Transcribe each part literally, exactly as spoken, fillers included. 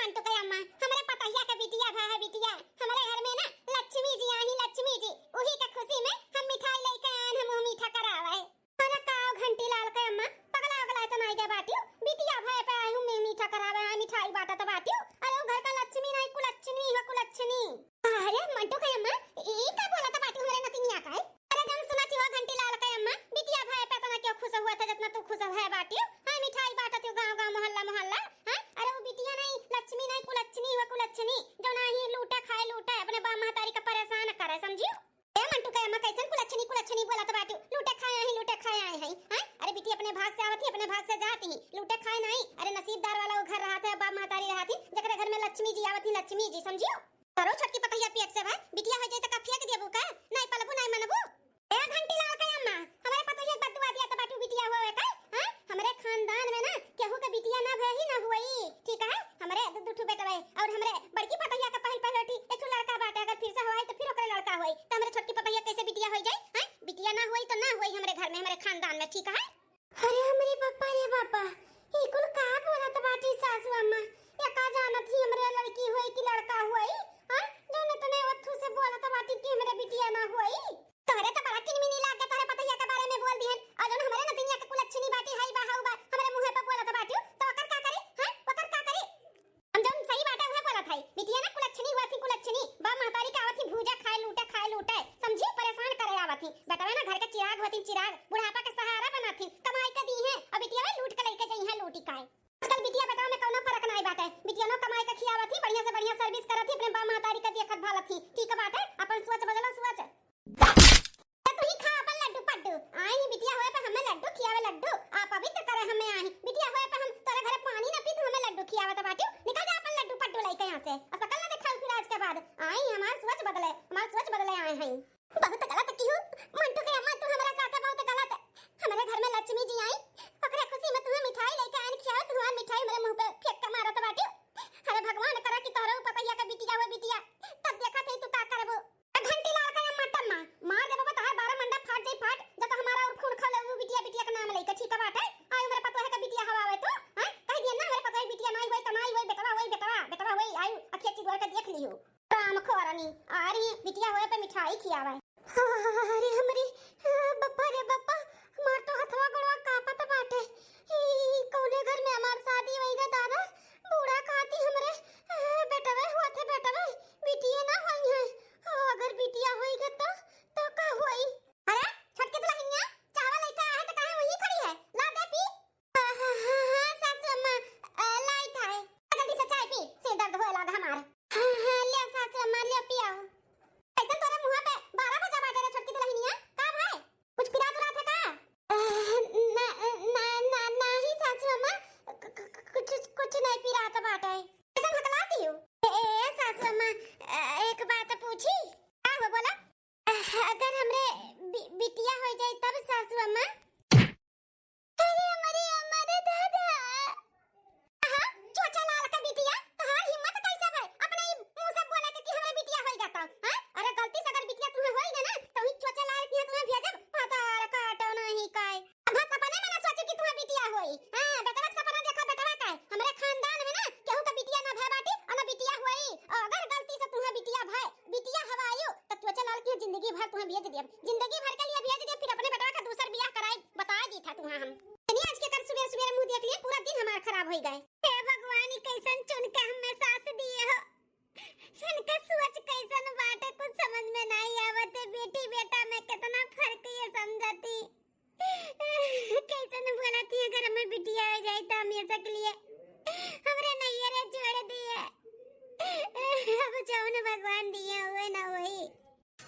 मंटू के अम्मा, हमरे पतहिया के बिटिया भा है बिटिया, हमरे घर में ना लक्ष्मी जी आई, लक्ष्मी जी, उही के खुशी में हम मिठाई लेके आएन, हम मुँह मीठा करावे। अरे काव घंटी लाल के अम्मा, पगला उगला तो नाई के बाटियो, बिटिया भए पे आई हूँ मुँह मीठा करावे, आई मिठाई बाटत बाटियो। अरे वो घर का लक्ष्मी नाई, कुलच्छनी हो, कुलच्छनी। अरे मंटू के अम्मा, ई का बोलत बाटियो हमरे नतिनिया का है? अरे जब सुनत हो घंटी लाल के अम्मा, बिटिया भए पे इतना क्यों खुश हुआ था जितना तू खुश हुआ बाटियो? हाँ मिठाई बाटत हो गाँव गाँव मोहल्ला मोहल्ला, हाँ? अरे वो बिटिया नाई, लक्ष्मी नाई, कुलच्छनी हो, कुलच्छनी, जो ना ही लूटे खाए लूटे, अपने बाप महतारी का परेशान करे, समझियो? ए मंटू के अम्मा, कैसन कुलच्छनी कुलच्छनी बोलत बाटू? लूटे खाए आई, लूटे खाए आए हैं, हैं? अरे बिटिया अपने भाग से आवत ही, अपने भाग से जात ही, लूटे खाए नहीं। अरे नसीबदार वाला वो घर रहत है, बाप महतारी रहत ही, जकरे घर में लक्ष्मी जी आवत ही, लक्ष्मी जी, समझियो? करो छोटकी पतहिया पेट से भाई, बिटिया हो जाए तो का फेंक देबू का? नहीं पलबू, नहीं मनबू। ए घंटी लाल के अम्मा, हमरे पतोहिया के बददुआ दिया त बाटू बिटिया होवे का? हाँ? हमरे खानदान में ना केहू के बिटिया ना भई ना हुई, ठीक है? हमरे दू दू ठू बेटवे, और हमरे बड़की पतोहिया के पहिल पहिल होठी एक ठू लड़का बाटे, अगर फिर से होई तो फिर ओकरे लड़का होई, तो हमरे छोटकी पतोहिया कैसे बिटिया होई जाई? हाँ? बिटिया ना होई तो ना होई हमरे घर में, हमरे खानदान में, ठीक है? अरे हमरे बापा रे बापा, ई कुल का बोलत बाटी सासू अम्मा? या का जानत ही हमरे लड़की होई कि लड़का होई? हाँ? जौने तने ओथू से बोलत बाटी कि हमरे बिटिया ना होई। तोहरे तो बड़ा किनमिनी लाग गया, तोहरे पतोहिया के बारे में बोल दिहन, और जौन हमरे नतिनिया के कुलच्छनी बाटी, हाई बा, हाउ बा, हमरे मुँहे पे बोलत बाटियो, तो ओकर का करी? हैं? ओकर का करी? हम जौन सही बाटे उहे बोलत हई, बिटिया ना कुलच्छनी हुआ थी, कुलच्छनी, बा महतारी का आवत ही भूजा खाए लूटे, खाए लूटे, समझी? परेशान करे आवत ही, बेटवा ना घर के चिराग होती, चिराग, बुढ़ापा के सहारा बनत ही, कमाई के दी है, और बिटिया लूट के लेके जाई है, लूटी काए। आजकल बिटिया बेटवा में कौनो फर्क नाई बाटे, बिटिया नो कमाई के खियावत ही, बढ़िया से बढ़िया service करत ही, अपने बा महतारी के देखत भालत ही, ठीक बाटे? अपन सोच बदलो, सोच। तो तू ही खा अपन लड्डू पड्डू। आई ही बिटिया होए पे हमें लड्डू खियावे लड्डू। आप पवित्र करे हमें आई। बिटिया होए पे हम तोरे घरे पानी ना पी, तू हमें लड्डू खियावत बाटियो। निकल जा अपन लड्डू पड्डू लेके यहाँ से। और शकल ना दिखाऊ फिर आज के बाद। आई हमार सोच बदले, हमार सोच बदले आए हैं। बहुत गलत किहू। मंटू के अम्मा तू हमारे साथ बहुत गलत। हमारे घर में लक्ष्मी जी आई, ओकरे खुशी में तुम्हें मिठाई लेके आइन खियाओ, तुम्हार मिठाई मेरे मुंह पे फेंक के मारत बाटियो। अरे भगवान करा कि तोहरे ऊपर पतैया का बिटिया हुए बिटिया, तब देखा थे तू का करबो। घंटी लाल का अम्मा टम्मा मार देबो, तहार बारह मंडा फाट जाई फाट, जब तो हमारा और खून खौले वो बिटिया, बिटिया का नाम लेके, ठीक बात है? आई हमरे पतोहे का बिटिया हवावे तो, हैं? कह दिया ना हमरे पतोहे बिटिया नाई होई तो नाई होई, बेटवा होई, बेटवा, बेटवा होई, आई अखिया चिदवा के देख लियो। काम खोरनी, आ रही बिटिया होए पे मिठाई खियावे। अरे हमरी, बप्पा रे बप्पा, मार तो हथवा गोड़वा कांपत बाटे। ई कौने घर में हमार शादी होई गा दादा? बूढ़ा खाती हमरे, बेटवे हुआ थे बेटवे, बिटिया ना होई है। अगर बिटिया होई गा तो, तो का होई? अरे, छोटकी दुल्हनिया, चावल लेके आए तो काहे वहीं खड़ी है? ला दे पी। हाँ, हाँ, हाँ, हाँ, सासू अम्मा, अ, लाइट है। जल्दी से चाय पी, सिर दर्द होए लाग हमार। हाँ, हाँ, ले सासू अम्मा, ले पियाओ। कैसन तोरे मुँह पे बारह बजा बाटे रे छोटकी दुल्हनिया? का भाई? कुछ पिरात उरात है का? अ, ना, ना, ना, नाही सासू अम्मा, क-, क-, क-, कुछ, कुछ नहीं पिरात बाटे। कैसन हकलाती हो? ए, ए, सासू अम्मा, अ, एक बात पूछी? का हो बोला? अ, अगर हमरे बि-, बिटिया हो जाए तब सासू अम्मा? अरे हमरे, हमरे दादा। हाँ, चोचा लाल का बिटिया, तोहार हिम्मत कैसे भई? अपने ही मुंह से बोले के कि हमरे बिटिया होई गा तो, हाँ? अरे गलती से अगर बिटिया तुम्हें होई गा ना, तो ही चोचा लाल के यहाँ तुम्हें भेजब, पता काटो नहीं काय। बस अपने में ना सोचे कि तुम्हें बिटिया होई। हाँ, बेटवा के सपना देखा बेटवा का है। हमरे खानदान में ना केहू का बिटिया ना भय बाटी और ना बिटिया होई। और अगर गलती से तुम्हें बिटिया भय, बिटिया हवायो, तो चोचा लाल के यहाँ जिंदगी भर तुम्हें भेज दिया, जिंदगी भर के लिए भेज दिया, फिर अपने बेटवा का दूसर बियाह कराई, बता दी था तुम्हें हम। यानी आज के कर सुबह सुबह मुंह देख लिए, पूरा दिन हमार खराब हो गए। हे भगवान, ई कैसन चुन के हमें सास दिए हो, इनका सोच कैसन बाटे, कुछ समझ में नहीं आवत है। बेटी बेटा में कितना फर्क ये समझती। कैसन बोलती है, अगर हमें बिटिया हो जाए तो हमेशा के लिए हमरे नैहरे छोड़ दिए। अब जौन भगवान दिए हुए ना वही।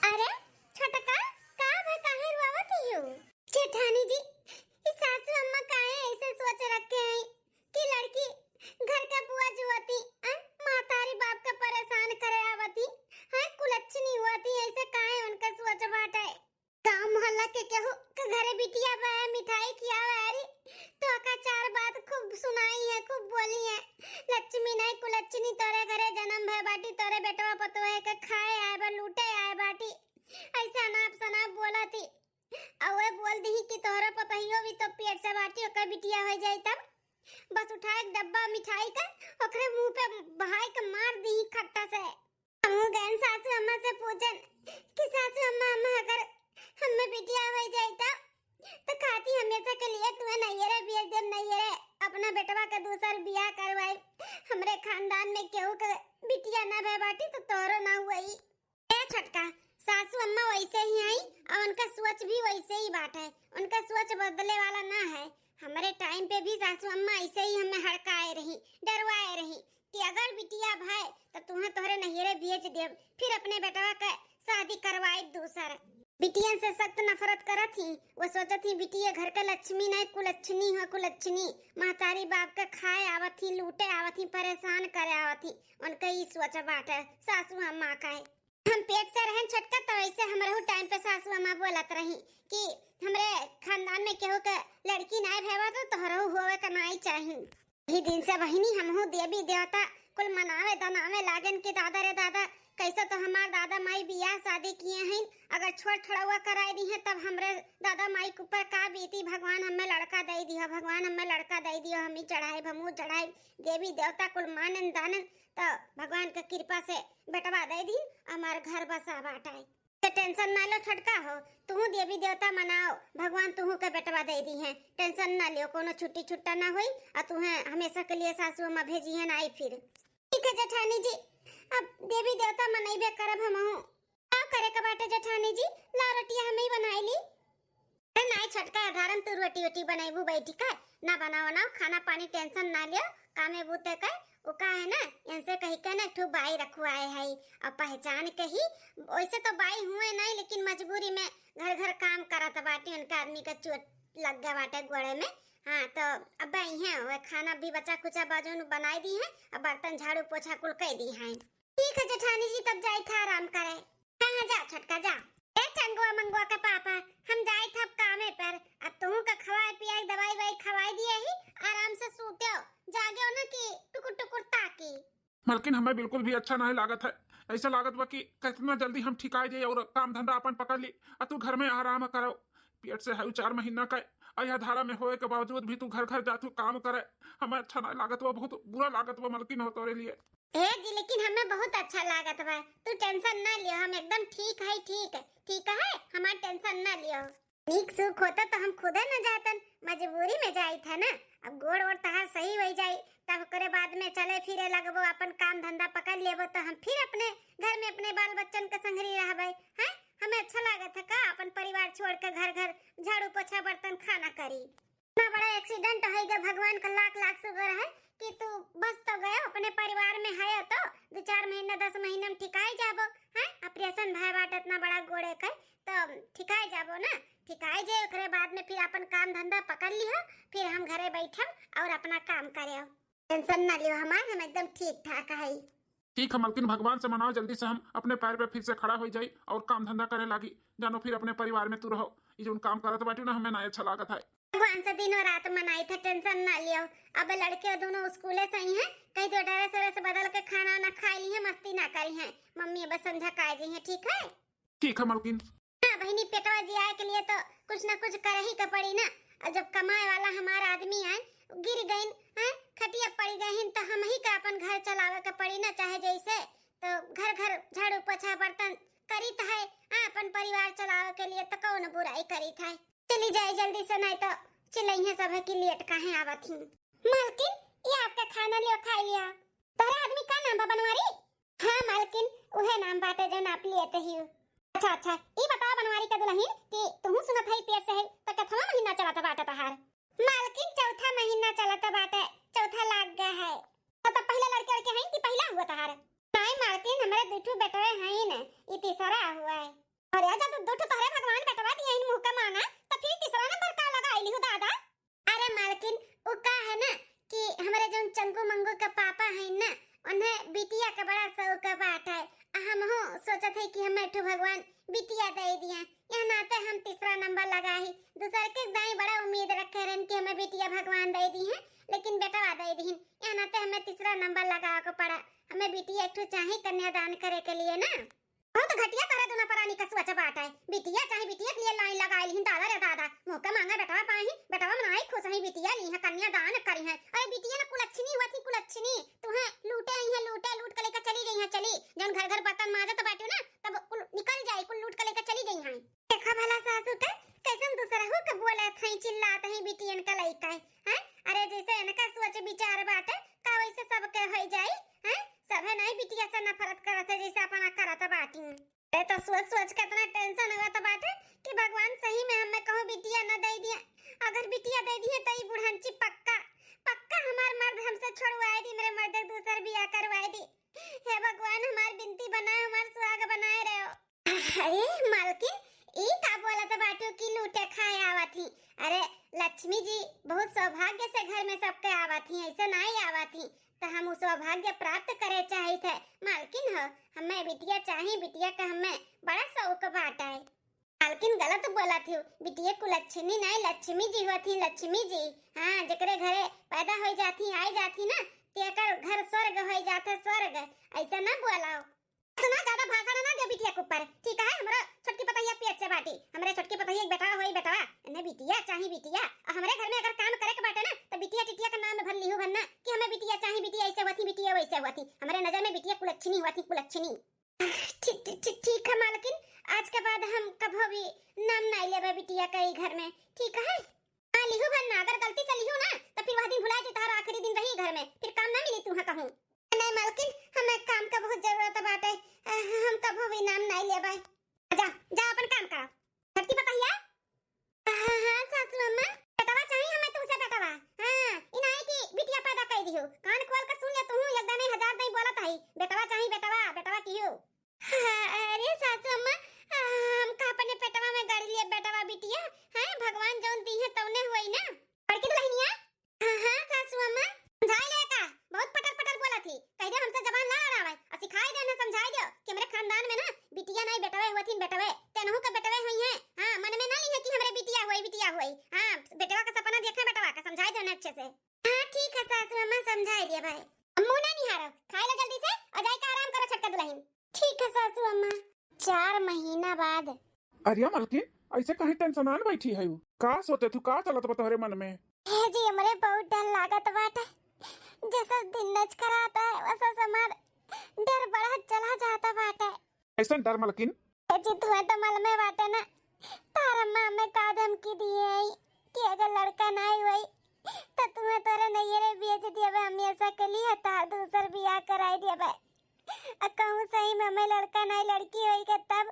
अरे छोटका, का भा काहे रोवत हियो? जेठानी जी, ई सासू अम्मा काहे ऐसे सोच रखे हैं कि लड़की घर का बुआ जो होती, हैं, महतारी बाप के परेशान करे आवती, हैं, कुलच्छनी होती, ऐसे काहे उनका सोच बाटे? गांव मोहल्ला के केहू के घरे बिटिया बा, मिठाई खियावे आरी, तो का चार बात खूब सुनाई है, खूब बोली है, "लक्ष्मी नहीं कुलच्छनी, तोरे घरे जन्म भय बाटी, तोरे बेटवा पतोहे के खाए आए बा, लूटे आए बाटी।" ऐसे अनाप शनाप बोलती। अउए बोल दिही कि तोहरा पतोहियो भी तो पेट से बाटी, ओकर बिटिया हो जाई तब। बस उठाए एक डब्बा मिठाई का ओकरे मुंह पे बहाई के मार दी खट्टा से। हमहू गयन सासू अम्मा से पूछन कि सासू अम्मा, अम्मा अगर हमें बिटिया हो जाई त, त खाती हमेशा के लिए तुम्हें नैहरे भेज देब, नैहरे अपना बेटवा के दूसर बियाह करवाई। हमरे खानदान में केहू के बिटिया ना भय बाटी तो तोहरो ना हुई। ए छोटका, सासू अम्मा वैसे ही आई और उनका सोच भी वैसे ही बाटे। उनका सोच बदले वाला ना है। हमरे टाइम पे भी सासू अम्मा ऐसे ही हमें हड़काए रही, डरवाए रही कि अगर बिटिया भय तो तुम्हें तोहरे नैहरे भेज देब, फिर अपने बेटवा के शादी करवाए दूसर। बिटियन से सख्त नफरत करत ही। वो सोचत ही बिटिया घर के लक्ष्मी नहीं, कुलच्छनी हो, कुलच्छनी। महतारी बाप के खाए आवत ही, लूटे आवत ही, परेशान करे आवत ही। उनके ई सोच बाटे सासू अम्मा का है। हम पेट से रहन छोटका, तो ऐसे हमरहू टाइम पे सासू अम्मा बोलत रही कि हमरे खानदान में केहू के लड़की नाय भय बा तो तोहरहू होवे के नाय चाही। यही दिन से बहिनी हमहू देवी देवता कुल मनावे दनावे लागन कि दादा रे दादा, कैसे तो हमार दादा माई बियाह शादी किए हैं, अगर छोड़ छोड़ौआ कराए दी हैं तब हमरे दादा माई के ऊपर का बीती। भगवान हमें लड़का दे दियो, भगवान हमें लड़का दे दियो, हम ही चढ़ाए, हमहू चढ़ाए। देवी देवता कुल मानन दानन तो भगवान के कृपा से बेटवा दे दी, हमार घर बसा बाटे। तो टेंशन ना लो छोटका हो, तुहू देवी देवता मनाओ, भगवान तुहू के बेटवा दे दी हैं। टेंशन ना लियो, कोनो छुट्टी छुट्टा ना होई, और तुहें हमेशा के लिए सासू अम्मा भेजी हैं ना आई फिर। ठीक है जेठानी जी, अब देवी देवता मनैबे करब हमहू। का करे के बाटे जेठानी जी, ला रोटिया हम ही बनाई ली। अरे नाई छोटका, आधारम तू रोटी वोटी बनैबू बैठी का, ना बनाओ ना खाना पानी टेंशन ना लियो, कामे बूते का। वो का है ना, इनसे कही के ना एक ठो बाई रखवाए है, और पहचान के ही। वैसे तो बाई हुए नहीं, लेकिन मजबूरी में घर घर काम करत बाटी, उनका आदमी का चोट लग गया बाटे गोड़े में। हाँ तो अब इहे हुए, खाना भी बचा कुचा बाजू बनाई दी है, अब बर्तन झाड़ू पोछा कुल कई दी है। ठीक है जेठानी जी, तब जाई था आराम करे। हाँ हाँ, जा छोटका जा। ए चंगुआ मंगुआ के पापा, हम जाई था अब कामे पर, अब तुहू का खवाए पियाए दवाई वाई खवाई दिए ही, आराम से सूत्यो, जाग्यो ना कि टुकुर टुकुर ताकी। मलकिन, हमें बिल्कुल भी अच्छा नहीं लागत है। ऐसा लागत बा कि कितना जल्दी हम ठिकाए जाई और काम धंधा अपन पकड़ ली, और तू घर में आराम करो। पेट से है चार महीना का, और यह धारा में होए के बावजूद भी तू घर घर जातू काम करे। हमें अच्छा नहीं लागत बा, बहुत बुरा लागत बा मलकिन हो तोरे लिए। ए जी, लेकिन हमें बहुत अच्छा लागत बा, तू टेंशन ना लियो, हम एकदम ठीक है, ठीक है, ठीक है, हमार टेंशन ना लियो। नीक सुख होता तो हम खुदे न जातन, मजबूरी में जाई था ना। अब गोड़ ओड़ तहार सही होई जाई, तब ओकरे बाद में चले फिरे लगबो, अपन काम धंधा पकड़ लेबो, तो हम फिर अपने घर में अपने बाल बच्चन के संगरी रहबे। हैं, हमें अच्छा लागत है का अपन परिवार छोड़ के घर घर झाड़ू पोछा बर्तन खाना करी? इतना बड़ा एक्सीडेंट होई गए, भगवान का लाख लाख शुक्र है कि तू बच तो गए, अपने परिवार में है तो दो चार महीना, दस महीना में ठिकाई जाबो। हैं, ऑपरेशन भय बाटे इतना बड़ा गोड़े के, तो ठिकाई जाबो ना, ठिकाई जे, ओकरे बाद में फिर अपन काम धंधा पकड़ लिहो, फिर हम घरे बैठब और अपना काम करे। टेंशन ना लियो हमार, हम एकदम ठीक ठाक है। ठीक है मलकिन, भगवान से मनाओ, जल्दी से हम अपने पैर पे फिर से खड़ा हो जाई और काम धंधा करे लागी। जानो फिर अपने परिवार में तू रहो, ये जोन काम करत बाटू ना, हमें ना अच्छा लागत है। भगवान से दिनों रात मनाई था, टेंशन ना लियो। अब लड़के दोनों स्कूले से आई हैं, कहीं तो ड्रेस व्रेस बदल के खाना ना खाई ली है, मस्ती ना करी हैं। मम्मी अब संझा का आ जाई हैं, ठीक है? ठीक है मलकिन। हाँ बहिनी, पेटवा जियाए के लिए तो कुछ ना कुछ कर ही के पड़ी ना। और जब कमाए वाला हमार आदमी आए, गिर गइन, हैं, खटिया पड़ गइन, तो हम ही का अपन घर चलावे के पड़ी ना, चाहे जैसे। तो घर घर झाड़ू पोछा बर्तन करीत है, हाँ, अपन परिवार चलावे के लिए तो कौन बुराई करीत है। चली जाए जल्दी से, नहीं तो चिल्लइहे सब है कि लेट काहे आवत ही। मालकिन, ये आपका खाना लियो, खाई लिया। तोहरे आदमी का नाम बा, बनवारी? हाँ मालकिन, उहे नाम बाटे जौन आप लेते ही। अच्छा अच्छा, ई बताओ बनवारी का दुल्हन कि तुहू सुनत है पेट से है, तो कथवा महीना चलत बाटे तहार? मालकिन, चौथा महीना चलत बाटे, चौथा लाग गया है। तो तब पहले लड़के लड़के हैं कि पहला हुआ तहार? नहीं मालकिन, हमारे दू ठू बेटवे हैं न, ई तीसरा हुआ है। अरे, जब दू ठो तोहरे भगवान बेटवा दिए हैं मुंह का मांगा, तो फिर तीसरा नंबर का लगा आइली हो दादा? अरे मालकिन, उ का है ना कि हमरे जौन चंगू मंगू के पापा हैं ना, उन्हें बिटिया के बड़ा शौक बात है। आ हमहू सोचत है कि हमें ठो भगवान बिटिया दे दिया, यह नाते हम तीसरा नंबर लगा ही। दूसर के दाई बड़ा उम्मीद रखे रहन कि हमें बिटिया भगवान दे दी हैं, लेकिन बेटवा दे दी हैं, यह नाते हमें तीसरा नंबर लगावे को पड़ा। हमें बिटिया एक ठो चाही कन्यादान करे के लिए ना। बहुत घटिया तोहरे दुना परानी का सोच बाटे। बिटिया चाही बिटिया के लिए लाइन लगाइल ही, दादा रे दादा। मुँह के मांगा बेटवा पाई ही, बेटवा मनाई खुश ही, बिटिया ली है, कन्यादान करी है। अरे बिटिया ना कुलच्छनी हुआ थी, कुलच्छनी। तुहे लूटे आई है, लूटे, लूट के लेके चली गई है, चली। जौन घर घर बर्तन माजत बाटे ना, तब कुल निकल जाई, कुल लूट के लेके चली गई है। देखा भला सासू के, कैसन दूसरा हो के बोलत है, चिल्लात है बिटियन का लइका है, हैं? अरे जैसे इनका सोच विचार बाटे, का वैसे सबके होई जाई, हैं? सभे नहीं बिटिया से नफरत करत है, जैसे अपना करत बाटी। अरे तो सोच सोच के इतना tension होत बाटे कि भगवान सही में हमें कहूँ बिटिया न दे दिए। अगर बिटिया दे दिए तो ई बुढ़ंची पक्का, पक्का हमार मर्द हमसे छोड़वाए दी, मेरे मर्द के दूसर बियाह करवाए दी। हे भगवान, हमार बिनती बनाए, हमार सुहाग बनाए रहो। अरे मालकिन, ई का बोलत बाटू कि लूटे खाए आवत ही? अरे लक्ष्मी जी बहुत सौभाग्य से घर में सबके आवत ही, ऐसे नाई आवत ही। त हम उ सौभाग्य प्राप्त करे चाहित है। मालकिन हो, हमें बिटिया चाही, बिटिया का हमें बड़ा शौक बाटे। मालकिन गलत बोलत ही, बिटिया कुलच्छनी नाई, लक्ष्मी जी होत ही, लक्ष्मी जी। हाँ, जेकरे घरे पैदा होई जात ही, आई जात ही ना, तेकर घर स्वर्ग होई जात है, स्वर्ग। ऐसा ना बोलाओ। सुना, ज्यादा भाषण ना दे बिटिया के ऊपर, ठीक है? हमरा छोटकी पतोहिया पेट से बाटी, हमरे छोटकी पतोहिया के बेटवा होई बेटवा, इन्हें बिटिया चाही बिटिया। और हमरे घर में अगर काम करे के बाटे ना, तो बिटिया टिटिया का नाम में भर लिहू भर ना कि हमें बिटिया चाही, बिटिया ऐसे हुआ थी, बिटिया वैसे हुआ थी। हमरे नजर में बिटिया कुलच्छनी हुआ थी, कुलच्छनी। ठीक, ठीक, ठीक, ठीक है मालकिन, आज के बाद हम कभो भी नाम ना लेबे बिटिया का ई घर में, ठीक है? हाँ, लिहू भर ना, अगर गलती से लिहू ना, तो फिर वह दिन भुला जी, तोहरा आखिरी दिन रही घर में, फिर काम ना मिली तुहा कहूँ। नहीं मालकिन, हमें काम का बहुत जरूरत बाटे, अ, हम कभो भी नाम नहीं लेबै। जा, जा अपन काम करा। छोटकी पतोहिया? हाँ, हाँ, सासू अम्मा। बेटवा चाही हमें तुमसे बेटवा। हाँ, ई नाई कि बिटिया पैदा कर दिहू। कान खोल कर सुन ले तू, एक दिन नहीं हजार दिन बोलत है। बेटवा चाही बेटवा, बेटवा किहू। हाँ, अरे सासू अम्मा, आ, हमका अपने पेटवा में गढ़ लिए बेटवा बिटिया, हैं? भगवान जौन दी है तौने हुई ना। बड़की दुल्हनिया, हाँ, हाँ, सासू अम्मा। समझाई ले का, बहुत पटर पटर बोला थी। कह दे हमसे जबान ना लड़ावे, और सिखाई दे ना, समझाई दे कि हमरे खानदान में ना बिटिया नहीं बेटवे हुआ थी, बेटवे। तेनहू के बेटवे हुई हैं। हाँ, मन में ना ली है कि हमरे बिटिया हुई, बिटिया हुई। हाँ, बेटवा का सपना देखे बेटवा का, समझाई दे ना अच्छे से। हाँ, ठीक है सासू अम्मा, समझाई दिया भाई। अब मुँह ना निहारो, खाई लो जल्दी से और जाई के आराम करो छोटका दुल्हन। ठीक है सासू अम्मा। चार महीना बाद। अरे मलकिन, ऐसे काहे टेंशनान बैठी है? का सोचे तू, का चलत बा तोहरे मन में? हे जी, हमरे बहुत डर लागत बाटे। जैसा दिन नजकराता है, वैसा से हमार डर बढ़त चला जाता बाटे। ऐसन डर मलकिन? हे जी, तुहे तो मालूम बाटे ना, तार अम्मा हमें का धमकी दिए है कि अगर लड़का नहीं हुई तो तुम्हें तोरे नैहरे भेज दिए, हमेशा के लिए तार दूसर बियाह कराई दिए। आ कहूँ सही में हमें लड़का नहीं लड़की होई के तब,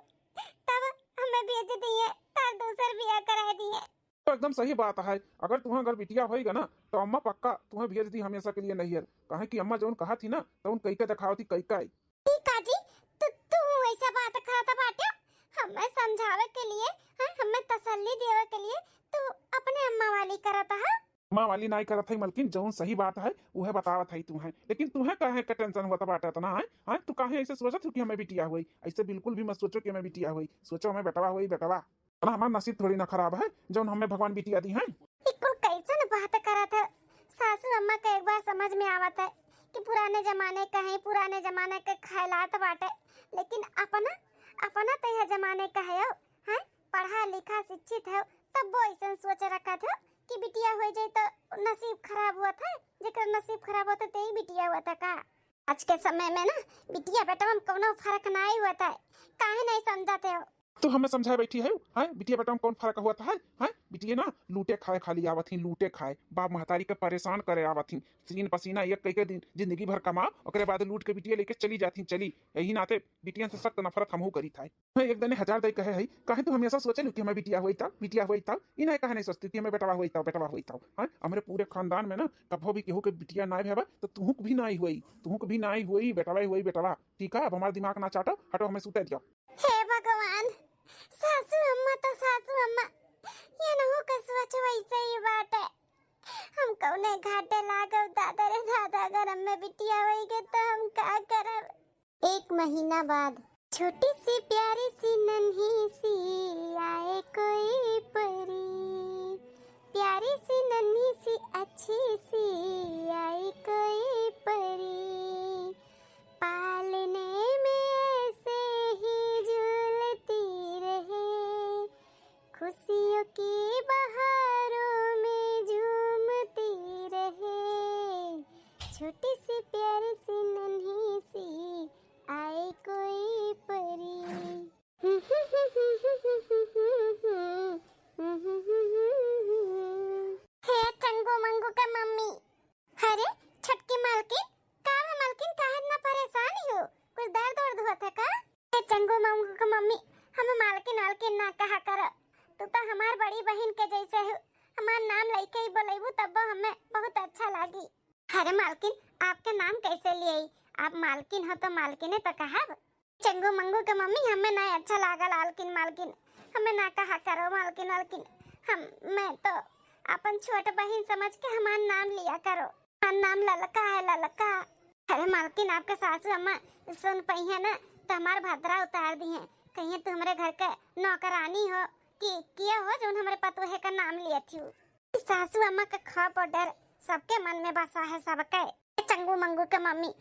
तब हमें भेज दिए, तार दूसर बियाह करा दिए। तो एकदम सही बात है, अगर तुम्हें अगर बिटिया होई गा ना तो अम्मा पक्का तुम्हें भेज दी हमेशा के लिए नैहर, काहे कि अम्मा जौन कहा थी ना तो उन कई का दिखावती कई का। ई का जी, तू, तू ऐसा बात करत बाटे? हमें समझावे के लिए, हाँ, हमें तसल्ली देवे के लिए तू अपने अम्मा वाली करत है? अम्मा वाली नाई करत है मलकिन, जौन सही बात है उहे बतावत है तू है, लेकिन तू है काहे का टेंशन होत बाटे इतना है? हाँ, तू काहे ऐसे सोचत हो कि हमें बिटिया हुई? ऐसे बिल्कुल भी मत सोचो कि हमें बिटिया हुई, सोचो हमें बेटवा हुई, बेटवा। ना, हमार नसीब थोड़ी ना खराब है जौन हमें भगवान बिटिया दी है। ई कुल कैसन बात करत है? सासू अम्मा के एक बार समझ में आवत है कि पुराने जमाने का है, पुराने जमाने के खैलात बाटे, लेकिन अपना, अपना तो यह जमाने का है, हैं? पढ़ा लिखा शिक्षित है, तब वो ऐसन सोच रखत है कि बिटिया हो जाए तो नसीब खराब होत है, जेकर नसीब खराब होत है ते ही बिटिया होत है का? आज के समय में ना बिटिया बेटवा में कौनो फर्क नाई होत है, काहे नहीं समझते हो? तू हमें समझाए बैठी है, हैं? बिटिया बेटवा में कौन फर्क होत है, हैं? बिटिया ना लूटे खाए खाली आवत ही, लूटे खाए, बाप महतारी के परेशान करे आवत ही, सीन पसीना एक कई के दिन जिंदगी भर कमा, ओकरे बाद लूट के बिटिया लेके चली जात ही, चली। यही नाते बिटियन से सख्त नफरत हमहू करीत है। मैं एक दने हजार दाई कहे है, काहे तू हमेशा सोचे लू कि हमें बिटिया होई तब, बिटिया होई तब? ई नाई काहे नहीं सोचती कि हमें बेटवा होई तब, बेटवा होई तब? हैं? हमरे पूरे खानदान में ना कभो भी केहू के बिटिया नाई भेबा, तो तुहुक भी नाई होई, तुहुक भी नाई होई, बेटवा ही होई, बेटवा। ठीक है, अब हमार दिमाग ना चाटो, हटो, हमें सूते दियो। हे भगवान, सासू अम्मा तो सासू अम्मा, ये नहु के सोच वैसे ही बाटे। हम कौने घाटे लागब दादा रे दादा, अगर हमें बिटिया होई गए तो हम का करब? एक महीना बाद। छोटी सी प्यारी सी नन्ही सी आए कोई परी, प्यारी सी नन्ही सी अच्छी सी आए कोई परी, पालने में ऐसे ही मालकिन ना कहा करो, तू तो हमार बड़ी बहिन के जैसे हो। हमार नाम लइके ही बोलेबू तब हमें बहुत अच्छा लागी। अरे मालकिन, आपके नाम कैसे लिए? आप मालकिन हो तो मालकिने तो कहब। चंगू मंगू के मम्मी, हमें ना अच्छा लागल आलकिन मालकिन, हमें ना कहा करो मालकिन वालकिन। हम, मैं तो अपन छोट बहिन समझ के हमार नाम लिया करो। हमार नाम ललका है, ललका। अरे मालकिन, आपके सासू अम्मा सुन पई है ना, तो हमार भद्रा उतार दी है। कहिए तू हमरे घर के नौकरानी हो कि किया हो जौन हमरे पतोहे का नाम लिया थी। सासू अम्मा का खौफ और डर सबके मन में बसा है, सबके। चंगू मंगू के मम्मी,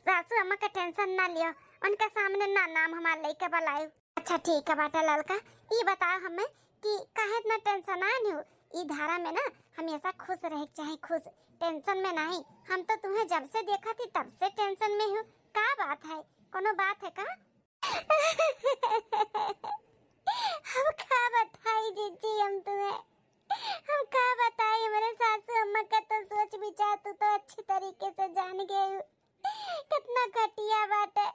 सासू अम्मा का टेंशन ना लियो, उनके सामने ना नाम हमार लइके बुलायो। अच्छा ठीक है बाटा ललका, ई बताओ हमें कि काहे इतना टेंशन आन हो? ई धारा में ना हमेशा खुश रहे के चाही, खुश, टेंशन में नहीं। हम तो तुम्हें जब से देखा थी तब से टेंशन में हूँ। का बात है, कोनो बात है का? हम का बताई जीजी हम तुम्हें, हम का बताई, हमरे सासू अम्मा का तो सोच विचार तू तो अच्छी तरीके से जान गए हो। कितना घटिया बाटे,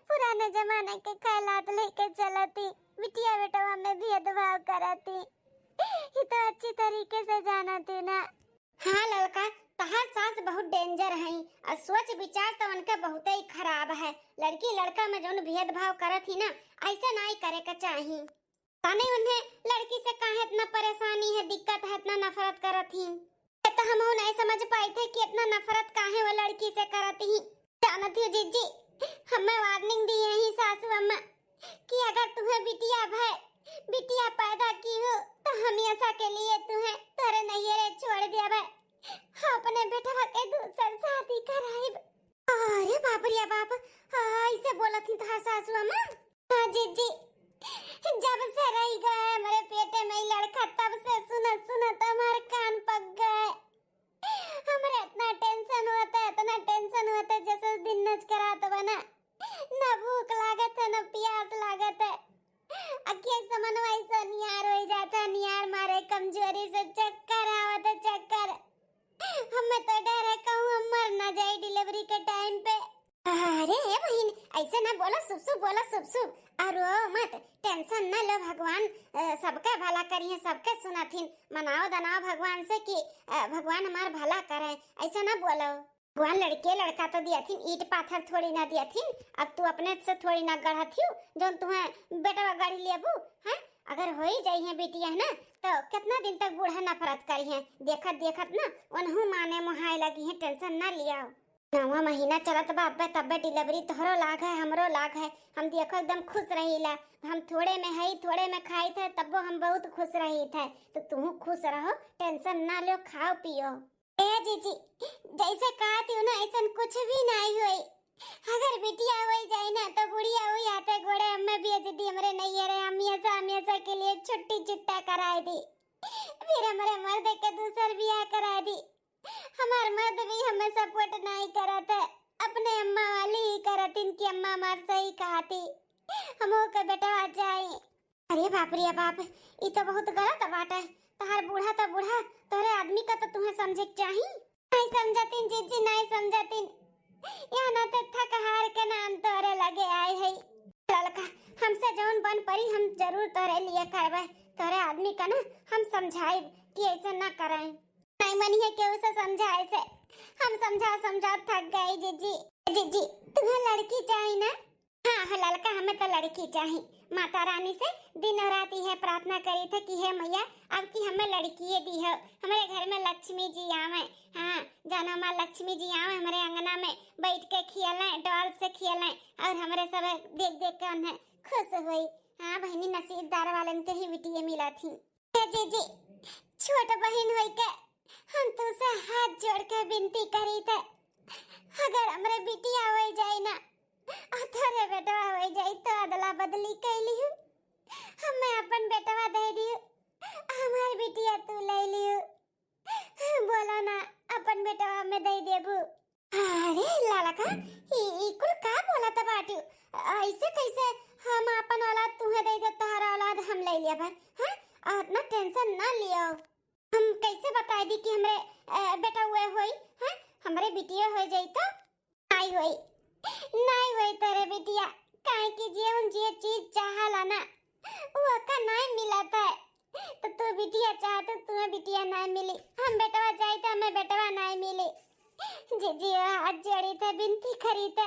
पुराने जमाने के ख्यालात लेके चलती, बिटिया बेटवा में भेदभाव करती, ये तो अच्छी तरीके से जानती ना। हाँ ललका, तहार सास बहुत डेंजर हई और सोच विचार तो उनका बहुत ही खराब है। लड़की लड़का में जौन भेदभाव करत ही ना, ऐसे नाई करे के चाही। तने उन्हें लड़की से काहे इतना परेशानी है, दिक्कत है, इतना नफरत करत ही? ये तो हम नहीं समझ पाई थे कि इतना नफरत काहे वो लड़की से करत ही। जानत हो जीजी, हमें वार्निंग दी यही सासू अम्मा कि अगर तुम्हें बिटिया भय, बिटिया पैदा की हो तो हमेशा के लिए तुम्हें तोरे नैहरे छोड़ देबे, अपने बेटवा के दूसर शादी कराइब। अरे बाप रे बाप, हाँ, ऐसे बोलत ही तोहार सासू अम्मा? हाँ जीजी, जब से रह गए हमारे पेटे में ही लड़का तब से सुनत सुनत हमार कान पक गए। हमरे इतना टेंशन होता है, इतना टेंशन होता है, जैसे दिन नच करात बना, ना भूख लागत है ना प्यास लागत है। अखिया के समनवा ऐसा नियार हो जाता है, नियार मारे कमजोरी से चक्कर आवत है, चक्कर। हमें तो डर है कहूँ हम मर ना जाए डिलीवरी के टाइम पे। अरे ए बहिन, ऐसे ना बोलो, शुभ शुभ बोलो, शुभ शुभ। और रो मत, टेंशन ना लो, भगवान अ, सबका भला करिए, सबके सुनाथिन। मनाओ दनाओ भगवान से कि अ, भगवान हमार भला करे, ऐसा ना बोलो। भगवान लड़के लड़का तो दियाथिन, ईंट पाथर थोड़ी ना दियाथिन। अब तू अपने से थोड़ी ना गढ़त हियो, जौन तुम्हें बेटवा गढ़ लेबू, हैं? अगर होई जाई है बिटिया है ना, तो कितना दिन तक बूढ़ा नफरत करी है? देखत देखत ना उनहू माने मोहाए लगी है, टेंशन ना लियाओ। नवा महीना चलत बा अब्बे, तब्बे डिलीवरी तोहरो लाग है, हमरो लाग है। हम देखो एकदम खुश रहीला, हम थोड़े में हई, थोड़े में खाई थे, तब्बो हम बहुत खुश रही थे। तो तू खुश रहो, टेंशन ना लो, खाओ पियो। ए जीजी, जैसे कहती हूँ ना, ऐसन कुछ भी नहीं होई। अगर बिटिया होई जाए ना, तो बुढ़िया हुई आते गोड़े हमें भेज दी, हमरे नैहरे हमेशा, हमेशा के लिए छुट्टी छुट्टा कराए दी। फिर हमरे मर्द के दूसर बियाह कराए दी। हमार मर्द भी हमें सपोर्ट नहीं करत है, अपने अम्मा वाली ही करत, इनकी अम्मा हमार सही कहती, हमहू के बेटवा चाही। अरे बाप रे बाप, ई तो बहुत गलत बात है। तहार बूढ़ा तो बूढ़ा, तोहरे आदमी का तो तुम्हें समझे के चाही। नहीं समझतिन जीजी, नहीं समझतिन। यहाँ ना तो थक हार के नाम तोहरे लगे आए है। ललका, हमसे जौन बन परी हम जरूर तोहरे लिए करबे। तोहरे आदमी का ना हम समझाइब कि ऐसे ना करें। नहीं मनिए केहू से समझाए से, हम समझा समझा थक गए जीजी। जीजी, तुम्हें लड़की चाही ना? हाँ हो ललका, हमें तो लड़की चाही। माता रानी से दिन और रात यह प्रार्थना करी थे कि हे मैया, अब की हमें लड़किए दी हो, हमारे घर में लक्ष्मी जी आवे। हाँ, जानो माँ लक्ष्मी जी आवे, हमारे अंगना में बैठ के खियलें, डॉल से खियलें और हमारे सब देख देख के उन्हें खुश हुई। हाँ बहिनी, नसीबदार वालन के ही बिटिए मिला थी। ए जीजी, छोट बहिन होई के हम तुसे हाथ जोड़ के विनती करी थे, अगर हमरे बिटिया होई जाई ना, आ तोरे बेटवा होई जाई तो अदला बदली कैली हूँ। हमें अपन बेटवा दे दियो, हमार बिटिया तू ले लियो। बोलो ना, अपन बेटवा में दे देबू। अरे ललका, ई, ई कुल का बोलत बाटियो? ऐसे कैसे हम अपन औलाद तुहे दे दे, तोहरा औलाद हम ले लिया भाई, हैं? और इतना टेंशन ना लियो। हम कैसे बताई दी कि हमरे, अ, बेटा हुए होई, हैं? हमरे बिटिया हो जाई तो? नाई होई, नाई होई तोरे बिटिया, काहे कि जे उन जे चीज चाहला ना, वो का नाई मिलत है। तो तू बिटिया चाहत, तुम्हें बिटिया नाई मिली, हम बेटवा जाई तो हमें बेटवा नाई मिली। जीजी, हाथ जोड़ी थे, बिनती करी थे,